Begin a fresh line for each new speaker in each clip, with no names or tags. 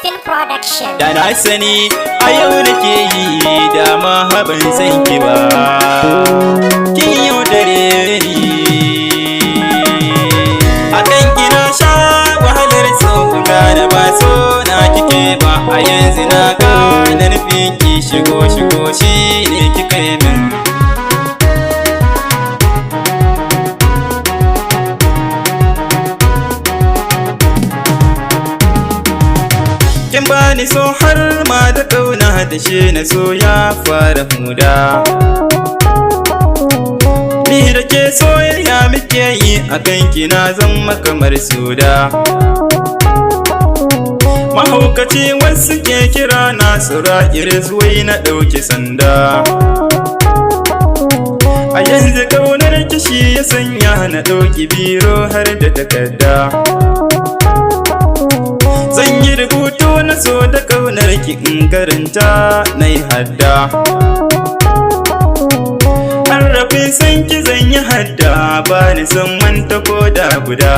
Spin Production.
Da na sani a yau nake yi, dama ban san ki ba. Kin yaudare ni. A kan kina sha wahalar so, gane ba so na kike ba. A yanzu na gane nufin ki, shigo shigo shi ne kika yi min. Kin bani so har ma da kauna, da shi na so ya fara huda. Ni da ke soyayya muke yi, a kanki na zama kamar suda. Mahaukaci wasu ke kira na, sura iris wai na ɗauki sanda. A yanzu kaunar kishi ya sanya na ɗauki biro har da takarda. Zan yi rubutu na so da kaunar ki in karanta na yi hadda. Harafin san ki zan yi hadda, ba ni son manta ko da guda.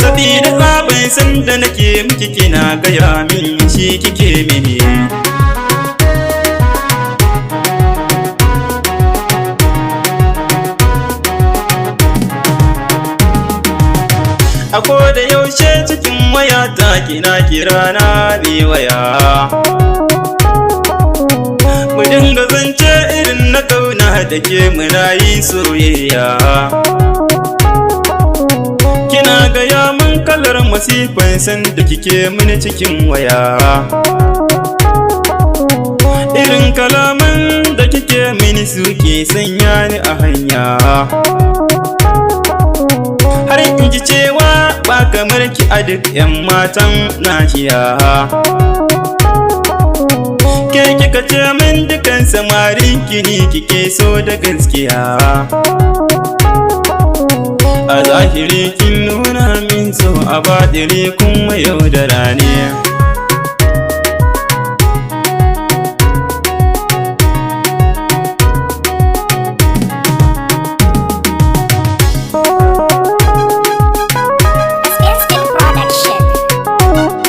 Sabida tsabin san da nake miki, kina gaya min shi kike mini. A koda yaushe cikin wayata kina kira na bi waya. Mu dinga zance irin na kauna da ke, muna yi soyayya. Kina gaya min kalar masifan san da kike mini cikin waya. Irin kalaman da kike mini suke sanya ni a hanya. Har in ji cewa ba kamar ki a duk 'yan matan nahiya. Ke kika ce min dukan samarin kini kike so da gaskiya. A zahiri kin nuna min so, a baɗiri kuma yaudara ne.
Spin Spin Production.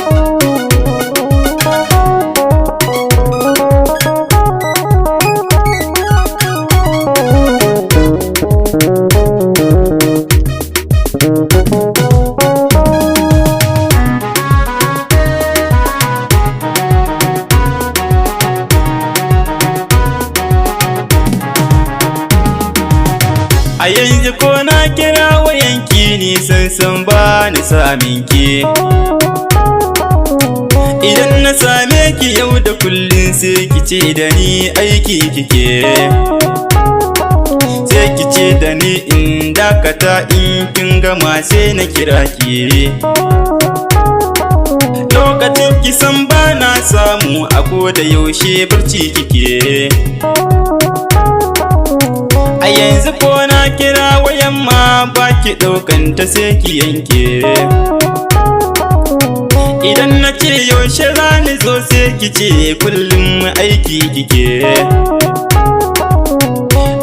A yanzu ko na kira wayanki ni san ba ni samin ki. Idan na same ki yau da kullun sai ki ce da ni aiki kike. Sai ki ce da ni in dakata, in kin gama sai na kira ki. Lokacin ki san ba na samu, a koda yaushe barci kike. A yanzu ko na kira wayan ma ba ki ɗaukan ta, sai ki yanke. Idan na ce yaushe za ni zo, sai ki ce kullum aiki kike.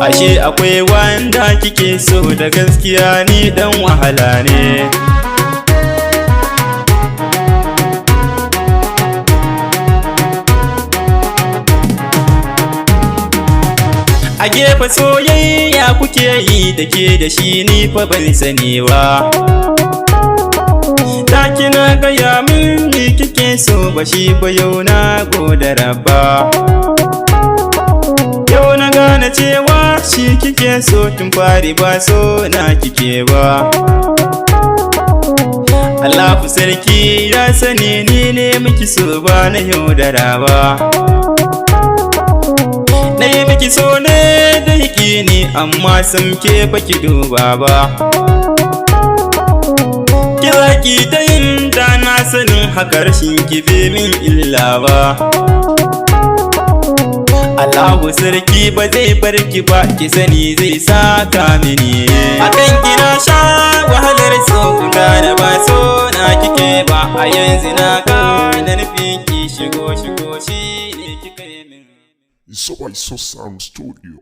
Ashe akwai wanda kike so da gaskiya, ni dan wahala ne. A gefe soyayya kuke yi da ke da shi, ni fa ban sani ba. Da kina gaya min ni kike so ba shi ba, yau na gode rabba. Yau na gane cewa shi kike so tun fari, ba so na kike ba. Allahu sarki ya sani ni ne miki so, ba na yaudara ba. Na yi miki so ne da ne, amma sam ke baki duba ba. Ki zaki ta yin da na sanin haka, rashin ki bai min illa ba. Allahu sarki ba zai bar ki ba, ki sani zai saka mini. A kan kina sha wahalar so, gane ba so na kike ba. A yanzu na gane nufin ki, shigo shigo shi ne kika yi min.
Iso Sound Studio.